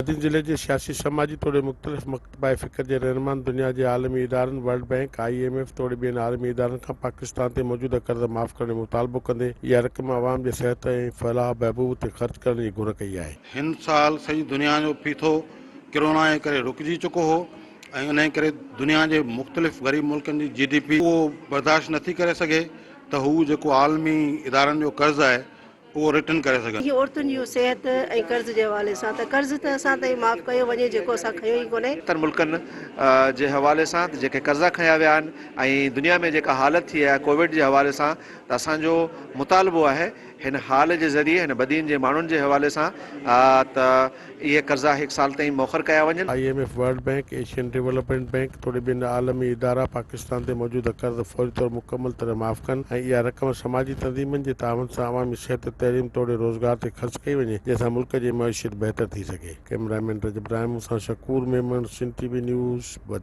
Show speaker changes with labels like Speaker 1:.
Speaker 1: بدين ضلعي جي سياسي سماجي توڙي مختلف مڪتبه فڪر جي رهنمائن دنيا جي عالمي ادارن world bank, I M F توڙي ٻين عالمي ادارن کان پاڪستان تي موجوده قرض معاف ڪرڻ جو مطالبو ڪندي اها رقم عوام جي صحت ۽ فلاح بهبود تي خرچ ڪرڻ جي گهر ڪئي آهي.
Speaker 2: هن سال سڄي دنيا جو ڦيٿو ڪرونا جي ڪري رڪجي چڪو هو ۽ انهي ڪري دنيا جي مختلف غريب ملڪن جي جي ڊي پي اهو برداشت نٿي ڪري سگهي ته هو جيڪو عالمي ادارن جو قرض آهي اهو ريٽرن ڪري سگهن.
Speaker 3: هي عورتن جون صحت ۽ قرض جي حوالي سان ته قرض ته اسان تائين معاف ڪيو وڃي جيڪو اسان کنيو ئي ڪونهي.
Speaker 4: ستن ملڪن جي حوالي سان ته جيڪي قرضا کنيا ويا آهن ۽ دنيا ۾ جيڪا حالت ٿي آهي ڪووڊ جي حوالي سان ته اسان جو مطالبو آهي هن هال جي ذريعي هن بدين جي ماڻهن جي حوالي سان ته اهي قرضا هڪ سال تائين موخر ڪيا وڃن.
Speaker 1: I M F, world bank, Asian development bank توڙي ٻين عالمي ادارا پاڪستان تي موجوده قرض فوري طور مڪمل طرح معاف ڪن ۽ اها رقم سماجي تنظيمن جي تعاون سان عوامي صحت، تعليم توڙي روزگار تي خرچ ڪئي وڃي جنهن سان ملڪ جي معيشت بهتر ٿي سگهي. ڪئميرا مين رجب راهمون سان Shakoor Memon, Sindh T V news, Badin.